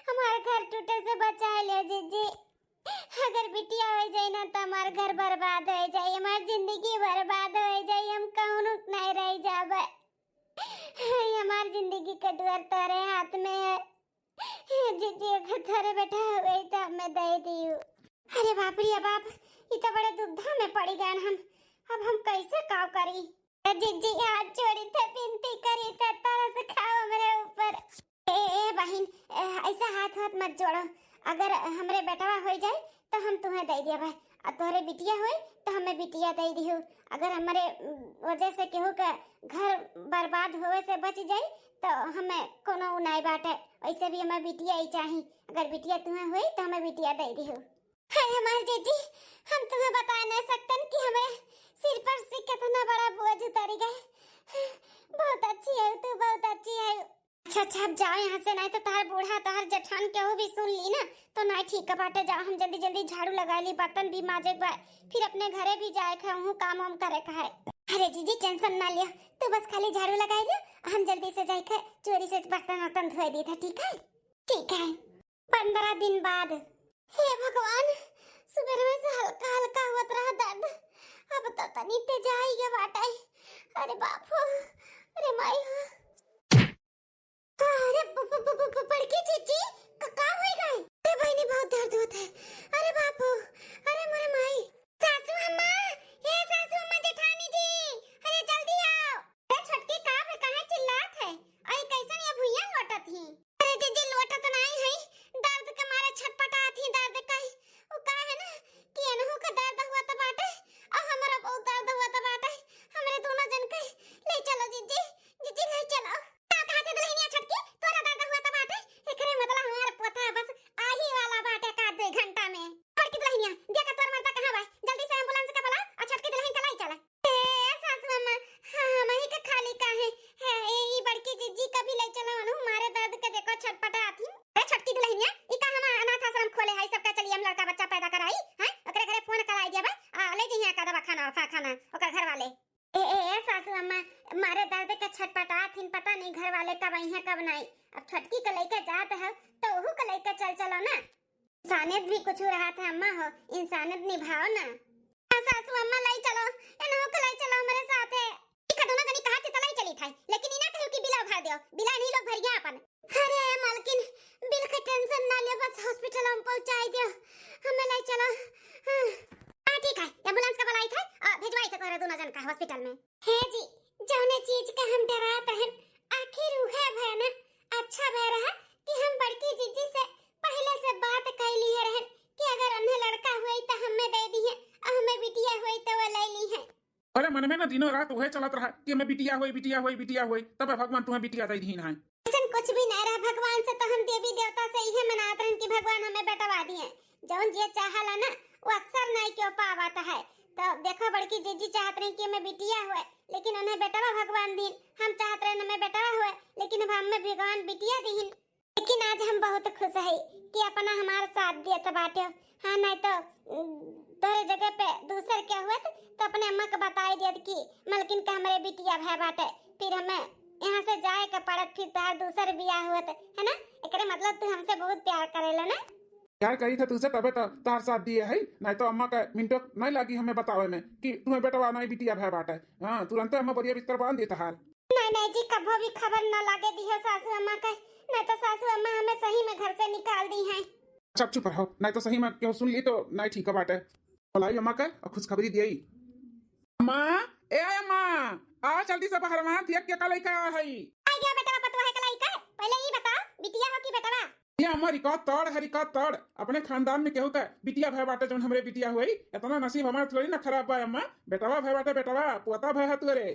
हमार घर टूटे से बचाए ले जीजी। अगर बिटिया हो जाई ना तो हमार घर बर्बाद हो जाई, हमार जिंदगी बर्बाद हो जाई, हम कौनो नहीं रह जाबे। हमार जिंदगी के डुअर तोरे हाथ में है। जीजी, अगर तोरे बेटा हो गई तो हमें दे दियो। अरे बाप रे बाप, ई तो बड़े दुविधा में पड़ी गए हम। अब हम कैसे काव करी? ए जीजी, हाथ जोड़ी थे, बिनती करी थे, तरस खाओ हमरे ऊपर। ए, ए बहिन, ए, ऐसा हाथ हाथ मत जोड़ो। अगर हमरे बेटवा हो जाए तो हम तुम्हें दे दिया भाई, और तोहरे बिटिया होई तो हमें बिटिया दे दियो। अगर हमरे, उम, वजह से केहू के घर बर्बाद होवे से बच जाई तो हमें कोनो नाई बाटे। ऐसे भी हमें बिटिया ही चाही। अगर बिटिया तुम्हें होई तो हमें बिटिया दे दियो। हाय हमार जीजी, हम तुम्हें बता नहीं सकतन कि हमरे सिर पर से कितना बड़ा बोझ उतरी गए। बहुत अच्छी है तू, बहुत अच्छी है। अच्छा, अच्छा, अब जाओ यहाँ से, नहीं तो तोहार बूढ़ा, तोहार जेठान केहू भी सुन ली ना, तो नहीं ठीक बाटे। जाओ, हम जल्दी जल्दी झाड़ू लगा ली, बर्तन भी माजे के बा, फिर अपने घरे भी जाए के, वहूँ काम वाम करे का है। अरे जीजी, टेंशन ना लियो, तू बस खाली झाड़ू लगाई लियो, हम जल्दी से जाए के चोरी से बर्तन वर्तन धोए दी था, ठीक है? ठीक है। पंद्रह दिन बाद। हे भगवान, सुबह में से हल्का हल्का होत रहा दर्द, अब तो तनी तेज आई गया बाटे। अरे बाप हो, अरे माई हो। अरे ब-, ब-, ब-, ब-, बड़की जीजी, क-, का होई गए? अरे बहिनी, बहुत दर्द होत है। अरे बाप हो, अरे मोरे माई। सासू अम्मा, हे सासू अम्मा, जेठानी जी, अरे जल्दी आओ। अरे छोटकी, का भे, काहे चिल्लात है? अरे कैसन ये भुइयां लोटत ही? अरे जीजी, लोटत नाई है, दर्द के मारे छटपटात ही, दर्द का ही। वो का है ना कि एनहू के दर्द हुआ त बाटे, और हमरा बहुत दर्द हुआ त बाटे। हमरे दोनों जन के ले चलो जीजी, जीजी ले चलो। का कहत है दुल्हनिया छोटकी, तोरा दर्द हुआ त बाटे, एकरे मतलब हमार पोता बस आही वाला बाटे का दो घंटा में। बड़की दुल्हनिया, देखा तोर मर्दा कहाँ बा, जल्दी से एम्बुलेंस का बुला और छोटकी दुल्हन का लाई चला। ए सासू अम्मा, हाँ, हमही के खाली काहे? है, ए, ई बड़की जीजी का भी ले चलो, अनहू मारे दर्द के देखो छटपटात ही। अरे छोटकी दुल्हनिया, ई का हम अनाथ आश्रम खोले है, सबका चलिए हम लड़का बच्चा पैदा कराई, हैं? ओकरे घरे फोन कराई दिया बा, आ, ले जइहे का दवा खाना, खा खाना, ओकर घर वाले। ए, ए, ए, सासू अम्मा, मारे दर्द के छटपटात हिन, पता नहीं घर वाले कब अइहें, कब नहीं। अब छोटकी के लइके जात है, तो ओहू के लइके चल चलो ना। इंसानियत भी कुछ रहत है अम्मा हो, इंसानियत निभाओ ना। हाँ, सासू अम्मा, लाई चलो, इन्हों के लाई चलो हमरे साथे। ठीक है, दोनों जनी कहा थी तो लाई चली था, लेकिन इना कहियो कि बिला भर दियो, बिला नहीं लोग भरिया अपन। अरे मालकिन, बिल के टेंशन ना लियो, बस हॉस्पिटल हम पहुंचाई दियो, हमें लाई चलो। हाँ। हाँ, ठीक है, एम्बुलेंस का बुलाई था और भिजवाई था तोहरे दोनों जन का हॉस्पिटल में। हे जी, जौने चीज का हम डरात रहन, आखिर उहे भय ना, अच्छा भय रहा कि हम बड़की जीजी से पहले से बात कई लिए रहन कि अगर उन्हें लड़का हुई तो हमें दे दी है और हमें बिटिया हुई तो वो ले ली है। अरे मन में ना दिनों रात उहे चलत रहा कि हमें बिटिया होई, बिटिया होई, बिटिया होई, तब भगवान तुम्हें बिटिया दे दीन है। ऐसन कुछ भी नहीं रहा, भगवान से तो हम देवी देवता से इहे मनात रहन कि भगवान हमें बेटवा दिए। जौन जे चाहला ना, वो अक्सर नहीं क्यों पावत है। तो देखो, बड़की जीजी चाहत रही कि हमें बिटिया हुए, लेकिन उन्हें बेटवा भगवान दीन। हम चाहत रहे हमें बेटवा हुए, लेकिन अब हमें भगवान बिटिया दीन। लेकिन आज हम बहुत खुश है कि अपना हमार साथ दियत बाटे। हाँ, नहीं तो, उम, तोरे जगह पे दूसर के हुए तो अपने अम्मा के बताई दियत कि मलकिन के हमरे बिटिया भय बाटे, फिर हमें यहाँ से जाए के पड़त, फिर तोहार दूसर बियाह हुए तो, है ना? एकरे मतलब तू हमसे बहुत प्यार करेला ना? प्यार करी था तुझसे, तबे तो तोहार साथ दिए है, नहीं तो अम्मा का मिनटो नहीं लागी हमें बतावे में कि तुम्हें बेटवा नहीं बिटिया भय बाटे। हाँ, तुरंते अम्मा बढ़िया बिस्तर बांध दी तोहार। नहीं, नहीं जी, कभो भी खबर न लागे दिहो सासू अम्मा के, नहीं तो सासू अम्मा हमें सही में घर से निकाल दी हैं। चुप, चुप रहो, नहीं तो सही में केहू सुन ली तो नहीं ठीक बाटे। बुलाई अम्मा के और खुशखबरी दिए। अम्मा, ए अम्मा, आ जल्दी से बहरवा, देख के का लइका है। आ गया बेटवा, पतोह है का लइका? पहले ई बताओ, बिटिया हो कि बेटवा? ये अम्मा, रिकॉर्ड तोड़ है, रिकॉर्ड तोड़। अपने खानदान में केहू का बिटिया भय बाटे, जौन हमरे बिटिया हुई। इतना नसीब हमार थोड़ी ना खराब बा अम्मा। बेटवा भय बाटे, बेटवा, पोता भय है तोरे।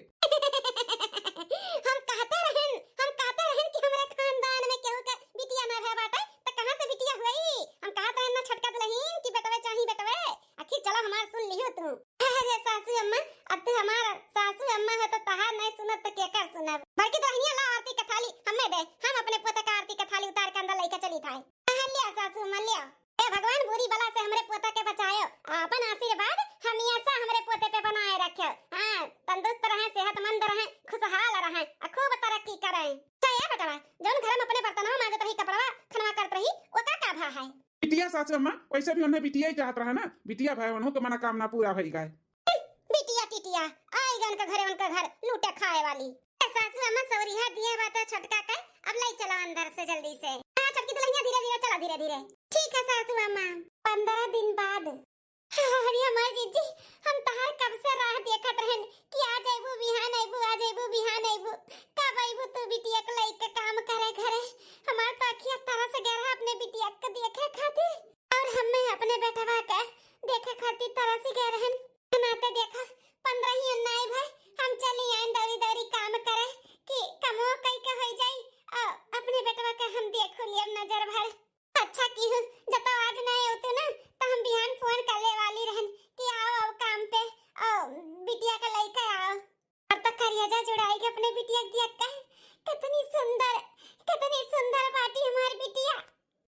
हम कहते रहन, हम कहते रहन कि हमरे खानदान में केहू का बिटिया ना भय बाटे, तो कहाँ से बिटिया हुई? हम कहते रहन ना छोटका दुल्हन कि बेटवे चाही, बेटवे। आखिर चलो हमार सुन लियो तू। अरे सासू अम्मा, अब तू हमार सासू अम्मा हो तो तहार नहीं सुनत तो केकर सुनब? बड़की दुल्हनिया ला आरती का थाली हमें दे, हम अपने पोता का आरती का थाली उतार के अंदर लेके चली थाई। हाँ, लिया सासू अम्मा, लिया। ए भगवान बुरी बला से हमरे पोता के बचायो, आपन आशीर्वाद हमेशा हमरे पोते पे बनाए रख्यो। हाँ, तंदुरुस्त रहे, सेहतमंद रहे, खुशहाल रहे, आ खूब तरक्की करे। अच्छा ए बेटवा, जौन घर में अपने बर्तनवा माजत रही, कपड़वा खनवा करत रही, ओका का भा है? बिटिया सासू अम्मा, वैसे भी उन्हें बिटिया ही चाहत रहा ना, बिटिया भाई उन्हों के मनोकामना पूरा भई गए। बिटिया टिटिया, आई गन के घरे उनका घर लूटे खाए वाली। ए सासू अम्मा, सौरिया दिए बात छोटका के, अब ले चलो अंदर से जल्दी से। हाँ छोटकी दुल्हनिया, धीरे धीरे चलो, धीरे धीरे। ठीक है सासू अम्मा। पंद्रह दिन बाद। अरे हमार जीजी, हम तहार कब से राह देखत रहन कि आ जइबू, बिहान अइबू, आ जइबू, बिहान अइबू। कब अइबू तू बिटिया के लइके काम करे घरे? हमार तो अखिया तरस गया रहा अपने बिटिया के देखे खातिर। और हमें अपने बेटवा के देखे खातिर तरस गए रहन। नाते देखा, पंद्रह ही अन्नाए भाई, हम चली आइन दौरी दौरी काम करे कि कमो कई के होई जाई, आ अपने बेटवा के हम देखू लियब नजर भर। अच्छा की हूँ, जब तो आज नहीं होते ना, तो हम बिहान फोन कर ले वाली रहन कि आओ, आओ काम पे, आओ बिटिया के लइके आओ। और तो करिया जा जुड़ाई के अपने बिटिया के दिया का, कितनी सुंदर, कितनी सुंदर बाटी हमार बिटिया।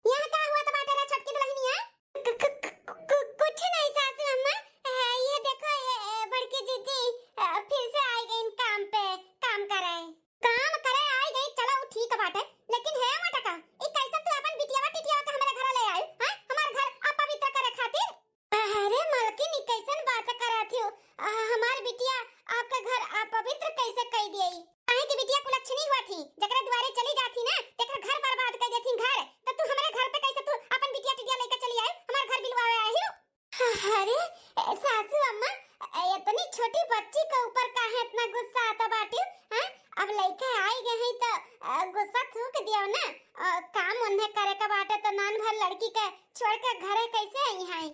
यहाँ का हुआ तो बाटे रे छोटकी दुल्हनिया? कु-, कु-, कु-, कु-, कुछ नहीं सासू अम्मा, आ, ये देखो, ये, ए, बड़की जीजी, आ, फिर से आई गई काम पे, काम करे। काम करे आई गई, चलो उ ठीक बाटे, लेकिन हे मोटका, ई कैसे तू अपन बिटियावा टिटियावा के हमारे घर ले आयु? हैं? हमार घर अपवित्र करे खातिर? अरे मलकिन, ई कैसन बात करत हो? आ, हमार बिटिया आपके घर अपवित्र कैसे कई दिए? काहे कि बिटिया कुलक्षणी हुआ थी, जकरे दुआरे चली जाती ना, तेकर घर बर्बाद कर देती घर। तो तू हमारे घर पे कैसे तू अपन बिटिया टिटिया लेकर चली आयु, हमार घर बिलवावे आई हो? अरे सासू अम्मा, इतनी छोटी बच्ची के ऊपर काहे इतना गुस्सा आता बाटी? हैं? अब लइके आई गए हैं तो, अ, गुस्सा थूक दियो ना। अ, काम उन्हें करे के बाटे तो नान भर लड़की के छोड़ के घरे कैसे आई हैं?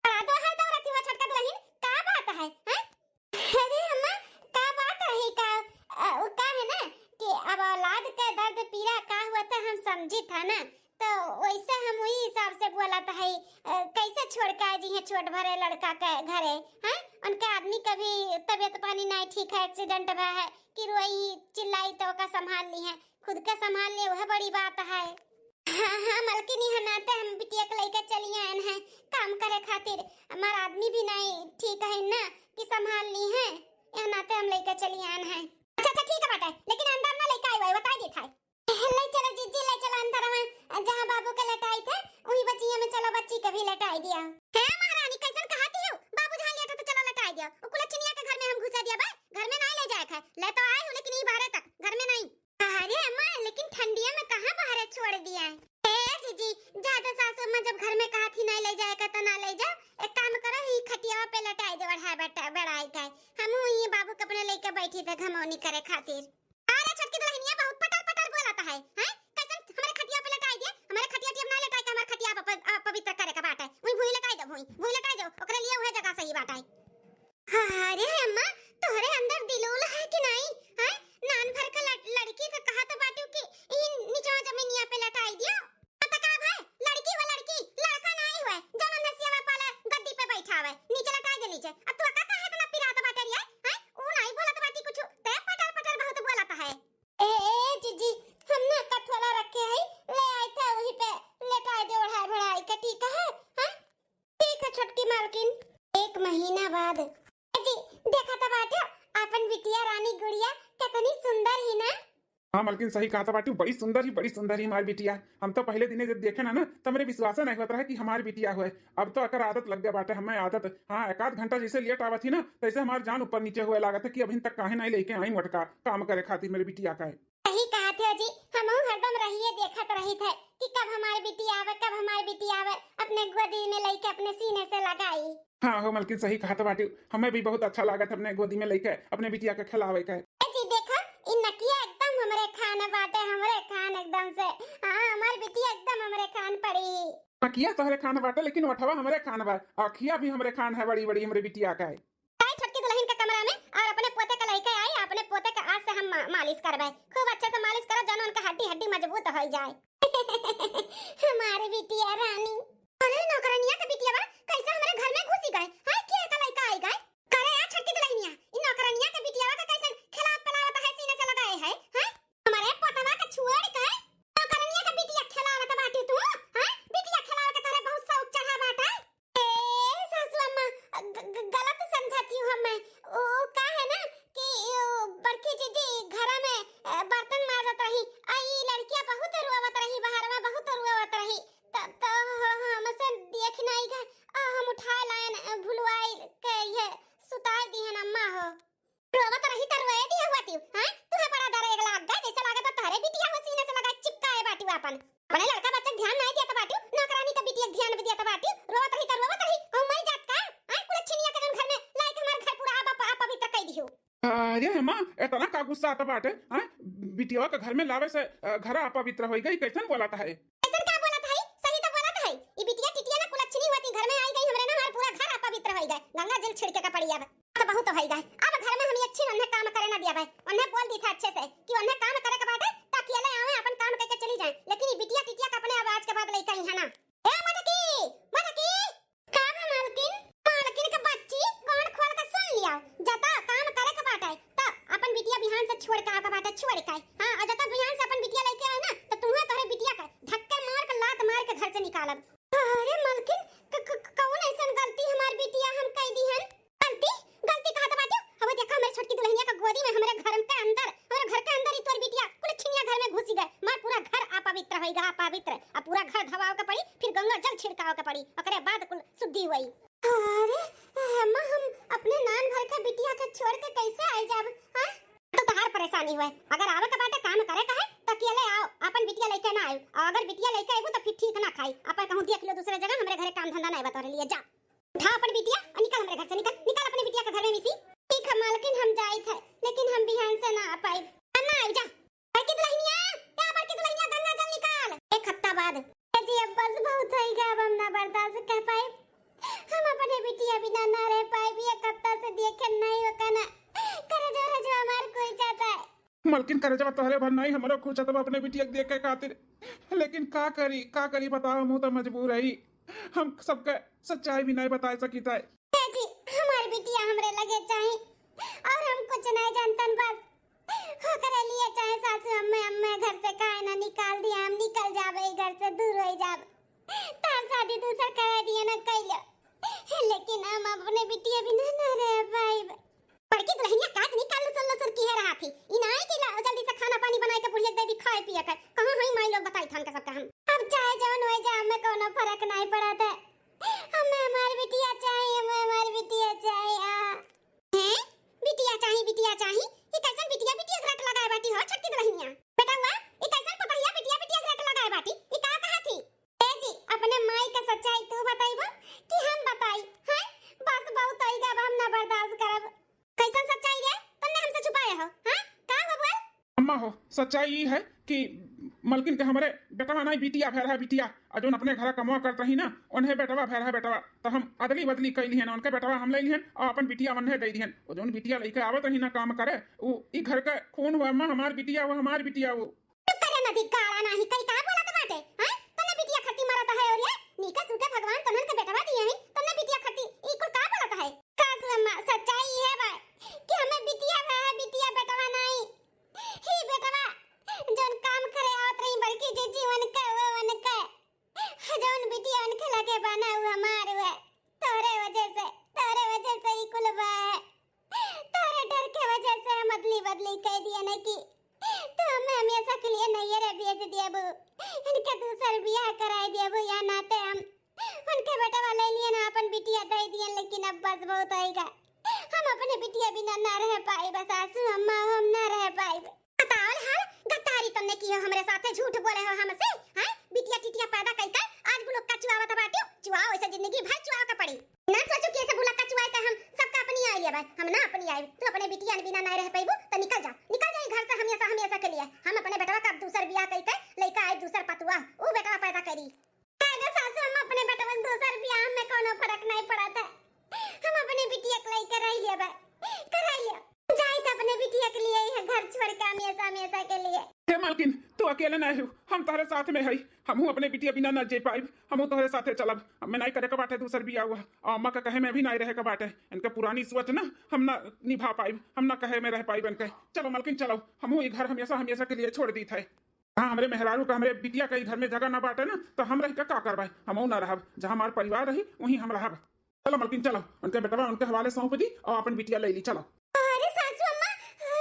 बड़ा दोहर दौड़त हुआ छोटका दुल्हन, का बात है, हैं? अरे अम्मा, का बात रही का? अ, उ का है ना कि अब औलाद के दर्द पीड़ा का हुआ था हम समझी था ना, तो वैसे हम वही हिसाब से बोलत है। अ, कैसे छोड़ के आई जी है छोट भरे लड़का के घरे, हैं? उनके आदमी का भी तबीयत पानी नहीं ठीक है, एक्सीडेंट हुआ है कि रोई चिल्लाई तो ओका संभाल ली है, खुद के संभाल ले, वह बड़ी बात है। हाँ, हाँ, मलकिन, इहाँ नाते हम बिटिया के लइके चली आयन है काम करे खातिर। हमार आदमी भी नहीं ठीक है ना कि संभाल ली है, यह नाते हम लइके चली आयन है। अच्छा, अच्छा, ठीक है बाटे, लेकिन अंदर ना लइके आई, बता दी था। ले चलो जीजी, ले चलो अंदर, वहाँ जहाँ बाबू के लेटाई थे, वही बचिया में चलो, बच्ची के भी लेटाई दिया। हे महारानी, कैसन कहती हो? बाबू जहाँ लेटा तो चलो लेटाई दिया। वो कुलक्षणिया के घर में हम घुसा दिया बा, घर में नहीं ले जाए खाए। ले तो आए हो, लेकिन ये बारह तक घर में नहीं। अरे अम्मा, लेकिन ठंडिया में कहाँ बाहर छोड़ दिया है? ए जीजी, ज्यादा सासू अम्मा जब घर में कहा थी नहीं ले जाए का तो ना ले जाओ। एक काम करो, ही खटियावा पे लटाई दे, बढ़ाई बैठा, बढ़ाई का। हम ये बाबू के अपने लेके बैठी थे घमौनी करे खातिर। अरे छोटकी दुल्हनिया, बहुत पटर पटर बोलत है, हैं? कैसन हमारे खटिया पे लटाई दे? हमारे खटिया टिया ना लटाई के, हमारे खटिया पे प-, अ, पवित्र करे का बात है। वही भूई लटाई दे, भूई, भूई लटाई दे, ओकरे लिए वह जगह सही बात है। अरे अम्मा, तोहरे अंदर दिलोल है कि नहीं? हैं? नान भर का लड़-, लड़की का कहा तो बाटू कि ई निचवा जमीनिया पे लटाई दियो। आ त का भाई, लड़की हो लड़की, लड़का नहीं हुए, जौन नसिया में पाले गद्दी पे बैठा हुए, नीचे लटाई दे नीचे। अब तू का काहे इतना पिरात बाटे रिया? हैं? ऊ नहीं बोलत बाटी कुछ, ते पटर पटर बहुत बोलत है। ए, ए जीजी, हम ना कठवला रखे है, ले आए थे वही पे लटाई दे ओढ़ाई भड़ाई के, ठीक है? हैं? ठीक है छोटकी मालकिन। एक महीना बाद। ए जी, देखा तो बाटो, अपन बिटिया रानी गुड़िया कितनी सुंदर ही ना। हाँ मालकिन, सही कहा तो बाटू, बड़ी सुंदर ही, बड़ी सुंदर ही हमारी बिटिया। हम तो पहले दिने जब देखे ना ना, तो हमरे विश्वास नहीं होता रहा कि हमारी बिटिया हुए। अब तो अकर आदत लग गया बाटे हमें आदत। हाँ, एक आध घंटा जैसे लेट आवत ही ना, तैसे हमार जान ऊपर नीचे हुए लागत है कि अभी तक काहे नहीं लेके आई मोटका काम करे खातिर मेरे बिटिया का है। सही कहा थे जी, हमहू हरदम रहिए देखत रही थे कि कब हमारी बिटिया आवे, कब हमारी बिटिया आवे, अपने गोदी में लेके अपने सीने से लगाई। हाँ हो मलकिन, सही कहा तो बाटू, हमें भी बहुत अच्छा लागत अपने गोदी में लेके अपने बिटिया के खिलावे के। ए जी देखा, ई नकिया एकदम हमरे खान बाटे, हमरे खान एकदम से। हाँ, हमार बिटिया एकदम हमरे खान पड़ी। नकिया तोहरे खान बाटे, लेकिन ओठवा हमरे खान बा, अखिया भी हमरे खान है बड़ी बड़ी हमरे बिटिया का है। आई छोटकी दुल्हन के कमरा में और अपने पोते के लेके आई, अपने पोते के आज से हम मा-, मालिश करबे। खूब अच्छे से मालिश करो, जौन उनके हड्डी हड्डी मजबूत हो जाए। हमारी बिटिया रानी। अरे नौकरनिया के बिटिया बा, कैसे हमरे घर में घुसी गए? हाय, के का लइका आई गए? करे आ छोटकी दुल्हनिया, ई नौकरनिया के बिटिया का कैसे खिलावत पिलावत है, सीने से लगाए है, हैं? हमारे पोतवा के छोड़ के नौकरनिया के बिटिया खिलावत बाटी तू, हैं? बिटिया खिलावे के तोरे बहुत शौक अरे अम्मा, एतना का गुस्सा आता बाटे, हैं? बिटिया के घर में लावे से, अ, घर अपवित्र होई गई, कैसन बोलत है? कैसन का बोलत है? सही तो बोलत है। ई बिटिया टिटिया ना कुलच्छनी होती घर में आई गई, हमरे ना हमार पूरा घर अपवित्र होई गए। गंगा जल छिड़के का पड़ी अब। तो बहुत होई गए। अब घर में हम अच्छी उन्हें काम करे ना दिया भाई। उन्हें बोल दी था अच्छे से कि उन्हें काम करे के बाटे, ताकि अकेले आवे, अपन काम करके चली जाए। लेकिन ई बिटिया टिटिया का अपने अब आज के बाद लेके आई है ना। ए मटकी, मटकी, का बा मालकिन? मालकिन के बच्ची, कान खोल के सुन लिया। जता काम करे के बाटे, त अपन बिटिया बिहान से छोड़ के आवे के बाटे, छोड़ के। हाँ, और जता बिहान से अपन बिटिया लेके आए ना, त तुम्हें तोहरे बिटिया के धक्के मार के, लात मार के घर से निकालब। अरे मालकिन, क-, क-, कौन ऐसन गलती हमार बिटिया हम कई दी हन? गलती? गलती कहत बाटे? अब देखा हमरे छोटकी दुल्हनिया का गोदी में, हमरे घर के अंदर, हमरे घर के अंदर ही तोर बिटिया कुलच्छनिया घर में घुसी गए, मार पूरा घर अपवित्र होई गा, अपवित्र। अब पूरा घर धवावे के पड़ी, फिर गंगा जल छिड़कावे के पड़ी, ओकरे बाद कुल शुद्धि हुई। अरे अम्मा, हम अपने नान भर के बिटिया के छोड़ के कैसे आई जाब? हाँ? तो तहार परेशानी हुए, अगर आवे के बाटे काम करे का है, तो अकेले आओ, अपन बिटिया लेके ना आयो। और अगर बिटिया लेके आबू तो फिर ठीक ना खाई, अपन कहूँ देख लो दूसरे जगह, हमरे घरे काम धंधा नहीं बा तोरे लिए, जा। उठा अपन बिटिया और निकल हमरे घर से, निकल, निकल अपने बिटिया के घर में मिसी। ठीक है मालकिन, हम जाइत है, लेकिन हम बिहान से ना आ पाई। ना आई जा। बड़की दुल्हनिया, ए बड़की दुल्हनिया, गंगा जल निकाल। एक हफ्ता बाद। ए जी, अब बस बहुत होई गा, अब हम ना बर्दाश्त कर पाए। हम अपने बिटिया बिना ना रह पाए, एक हफ्ता से देखे नहीं हो का ना। करे जो, करे जो हमार कोई जाता है। मलकिन, करेजवा तोहरे भर नाई, हमरो खुश हतबा अपने बिटिया के देखे खातिर। लेकिन का करी, का करी बताओ, हम तो मजबूर हई। हम सबके सच्चाई भी नाई बताए सकित है। ए जी, हमार बिटिया हमरे लगे चाही और हम कुछ नाई जानतन, बस ओकरे लिए चाहे सासू अम्मे, अम्मे घर से काहे ना निकाल दिया, हम निकल जाबे ई घर से, दूर हो जाब। तार शादी दूसर करा दिया ना कैलो, लेकिन हम अपने बिटिया बिना ना रह पाइब। बड़की दुल्हनिया का जनी का लुसर लुसर किहे रहत ही। ई नाई कि ला, जल्दी से खाना पानी बनाए के बुढ़िया के दे दी खाए पिए के। कहाँ हई माई लोग बताई थान के सबके हम। अब चाहे जवन होई जा, हमें कौनो फर्क नाई पड़त है। हमें हमार बिटिया चाही, हमें हमार बिटिया चाही। आ। हैं? बिटिया चाही, बिटिया चाही? ई कैसन बिटिया, बिटिया के रट लगाए बाटी हो छोटकी दुल्हनिया? बेटा हुआ, ई कैसन पतहिया बिटिया, बिटिया के रट लगाए बाटी? ई का कहत ही? ए जी, अपने माई के सच्चाई तू बताइबो कि हम बताई? हैं? बस बहुत होई गा, अब हम ना बर्दाश्त करब। कैसन सच्चाई रे? तन्ने हमसे छुपाए हो, हाँ? का हो बोल? अम्मा हो, सच्चाई ई है कि मलकिन के हमरे बेटवा नाई, बिटिया भय रहा, बिटिया। और जोन अपने घरा कमवा करत रही ना, उन्हें बेटवा भय रहा बेटवा। तो हम अदली बदली कई लिहन, उनके बेटवा हम ले लिहन और अपन बिटिया उन्हें दे दिहन। और जोन बिटिया लेके आवत रही ना काम करे, उ ई घर का खून हुआ अम्मा, हमार बिटिया वो, हमार बिटिया वो। चुप करे ना, धिक्कारा नाही, कई का बोलत बाटे? हैं? तन्ने बिटिया खती मरत है और ये नीका सूखे भगवान तनन के बेटवा दिए हैं, तन्ने बिटिया खती ई कुल का बोलत है? सासू अम्मा, सच्चाई ई है बा कि हमें बिटिया भय है, बिटिया बेटवा नाई। ही बेटवा जोन काम करे आवत रही बड़की जीजी उनके, वो उनके। जोन बिटिया उनके लगे बा ना, वो हमार हुए। तोरे वजह से, तोरे वजह से ई कुल बा है। तोरे डर के वजह से हम अदली बदली कह दिए ना कि तू हमें हमेशा के लिए नैहरे भेज दियाबू, इनके दूसर बियाह कराए दियाबू, या नाते हम उनके बेटवा ले लिए ना, अपन बिटिया दे दिए, लेकिन अब बस बहुत होई गा। हम अपने बिटिया बिना ना रह पाइब सासू अम्मा, हम ना रह पाइब। बताओ हाल, गद्दारी तन्ने की हो हमरे साथे, झूठ बोले हो हमसे, हैं? बिटिया टिटिया पैदा कई के आज बुलुक्का चुआवत बाटियो, चुआओ, ऐसे जिंदगी भर चुआओ के पड़ी। ना सोचो कि ऐसे बुलुक्का चुआए के हम सबका अपनी आई लेबे, हम ना अपनी आई। तू अपने बिटिया बिना ना रह पाइबू, तो निकल जा, निकल जा ई घर से हमेशा, हमेशा के लिए। हम अपने बेटवा का अब दूसर बियाह कई के लेके आई, दूसर पतुआ, ऊ बेटवा पैदा करी। काहे सासू, हम अपने बेटवन दूसर बियाह में कोनो फर्क नहीं पड़त है। हम अपने बिटिया के लइके रह लेबे, कराई ले। जाई त अपने बिटिया के लिए यह घर छोड़ के हमेशा, हमेशा के लिए। हे मालकिन, तू अकेले ना हो, हम तोहरे साथ में हई। हमहू अपने बिटिया बिना ना जी पाइब, हमहू तोहरे साथे चलब। हमें नहीं करे के बाटे दूसर बियाह हुआ, और अम्मा का कहे में भी नहीं रहे के बाटे। इनके पुरानी सोच ना हम ना निभा पाइब, हम ना कहे में रह पाइब इनके। चलो मालकिन, चलो, हमहू ई घर हमेशा, हमेशा के लिए छोड़ दीत है। हाँ, हमरे मेहरारू का, हमरे बिटिया का ई घर में जगह ना बाटे ना, तो हम रह के का करबे? हमहू ना रहब। जहाँ हमार परिवार रही, वहीं हम रहब। चलो मलकिन, चलो, उनके बेटवा उनके हवाले सौंप दी और अपन बिटिया ले ली, चलो। अरे सासू अम्मा,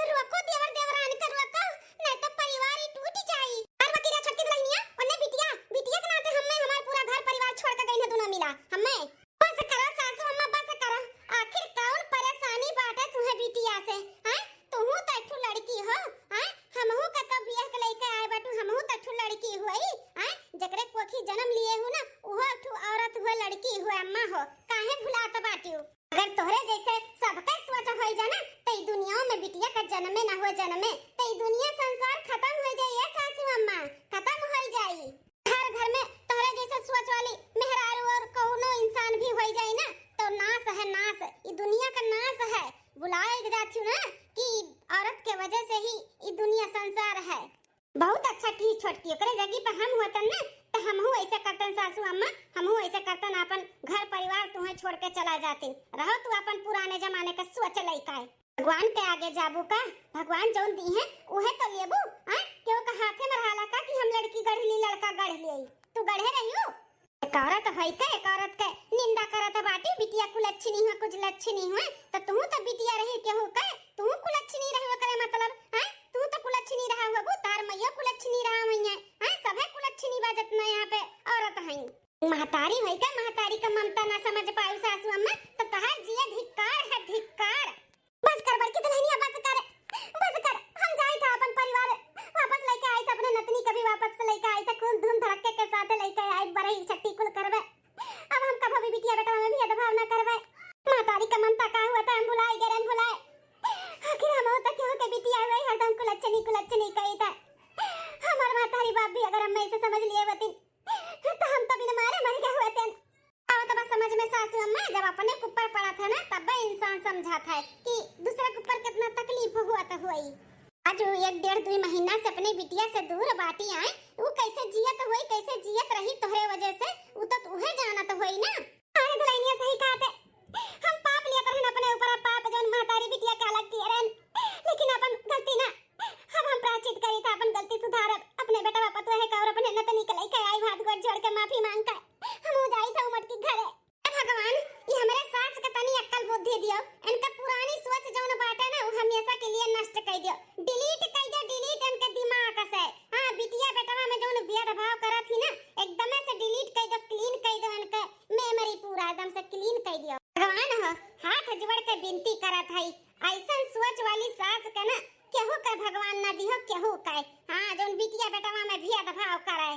रोको देवर देवरान के रोको, नहीं तो परिवार ही टूट जाई। अरे वकीरा छोटकी दुल्हनिया, उन्हें बिटिया, बिटिया के नाते हमें हमार पूरा घर परिवार छोड़ के गई है दोनों मिला, हमें। बस करो सासू अम्मा, बस करो। आखिर कौन परेशानी बाटे तुम्हें बिटिया से, हैं? तुहू तो एक ठो लड़की हो, हैं? हमहू का तो बियाह के लइके आए बाटू, हमहू तो एक ठो लड़की हुई, हैं? जकरे कोखी जन्म लिए हूँ ना, उहो एक ठो औरत हुए, लड़की हुए, अम्मा हो, काहे भुलात बाटू? अगर तोहरे जैसे सबके सोच होई जाना, तो ई दुनिया में सासू अम्मा, हमहू ऐसे करतन, आपन घर परिवार तुहें छोड़ के चला जाती। रहो तू आपन पुराने जमाने का सोच लइका है। भगवान के आगे जाबू का? भगवान जौन दी है उहे तो लेबू। आय, केहू का हाथे में रहाला का कि हम लड़की गढ़ ली, लड़का गढ़ लिये? तू गढ़े रहियो? एक औरत है के, एक औरत के निंदा करत बाटी, बिटिया कुलच्छनी हुआ, कुछ लच्छनी हुआ, तो तू तो बिटिया रही केहू के, तू कुलच्छनी रही ओकरे मतलब, हैं? तू तो कुलच्छनी रहा हुआ, तार मैया कुलच्छनी रहा हुई है, हैं? सभे कुलच्छनी बा जतना यहाँ पे औरत हैं। महतारी है के, महतारी का ममता ना समझ पायू सासू अम्मा, तो तहार जिया धिक्कार है, धिक्कार। बस कर बड़की दुल्हनिया, बस कर, बस कर। हम जाइत है अपन परिवार वापस लइके आइत, अपने नतनी के भी वापस लइके आइत, खूब धूम धड़क्के के साथ लइके आइत, बरही छट्टी कुल करबे। अब हम कभो भी बिटिया बेटवा में भेदभाव ना करबे। महतारी का ममता का हुआ था, हम भुलाए गए, हम भुलाए। आखिर हम तो केहू के बिटिया हुए, हरदम कुलच्छनी कुलच्छनी कही था। हमार महतारी बाप भी अगर हम ऐसे समझ लिए होती तो हम तो बिन मारे मर गए होते। आवत बा समझ में सासू अम्मा, जब अपने के ऊपर पड़त है ना, तब इंसान समझत है कि दूसरे के ऊपर कितना तकलीफ हुआ तो हुई। आज एक डेढ़ दुई महीना से अपने बिटिया से दूर बाटी आए, वो कैसे जियत हुई, कैसे जियत रही तोहरे वजह से, वो तो तूहे जानत हुई ना। अरे दुल्हनिया सही कहत है, हम पाप लिया रहन अपने ऊपर, पाप जौन महतारी बिटिया के अलग किए रहन, लेकिन अपन गलती ना, अब हम प्रायश्चित करी था, अपन गलती सुधारब, अपने बेटवा पतोह का और अपने नतनी के लइके आई, हाथ गोड़ जोड़ के माफी मांग के हम हो जाई था उमट के घरे। हे भगवान, ये हमरे सास के तनी अक्ल बुद्धि दियो, इनका पुरानी सोच जौन बाटे ना, वो हमेशा के लिए नष्ट कर दियो, delete कर दियो, delete इनके दिमाग से। हाँ, बिटिया बेटवा में जौन भेदभाव करत ही ना, एकदम से delete कर दियो, clean कर दियो इनके memory पूरा एकदम से clean कर दियो। भगवान हो, हाथ जोड़ के विनती करत है, ऐसन सोच वाली सास के ना केहू के भगवान ना दिहो, केहू के। हाँ, जौन बिटिया बेटवा में भेदभाव करे।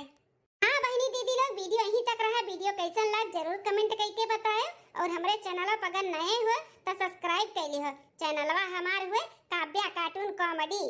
हाँ बहिनी दीदी लोग, video यहीं तक रहा। Video कैसन लग जरूर comment करके बताएं, और हमरे channel पर अगर नए हो तो subscribe कर लिहो। Channelवा हमार हुए काव्या cartoon comedy।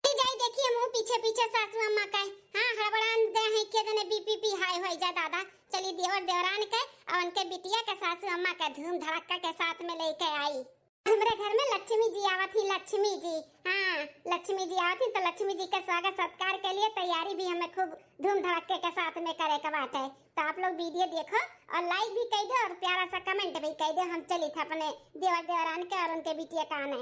ली जाई देखिए मुँह पीछे पीछे सासू अम्मा का। हाँ, हड़बड़ान गए हैं के जने BP high हो जा दादा। चली देवर देवरान के और उनके बिटिया के सासू अम्मा के धूम धड़क्का के साथ में लेके आई। हमरे घर में लक्ष्मी जी आवत ही, लक्ष्मी जी। हाँ, लक्ष्मी जी आवत ही तो लक्ष्मी जी के स्वागत सत्कार के लिए तैयारी भी हमें खूब धूम धड़क्के के साथ में करे के बाटे। तो आप लोग video देखो और like भी कर दो और प्यारा सा comment भी कर दो। हम चली थे अपने देवर देवरान के और उनके बिटिया का आने।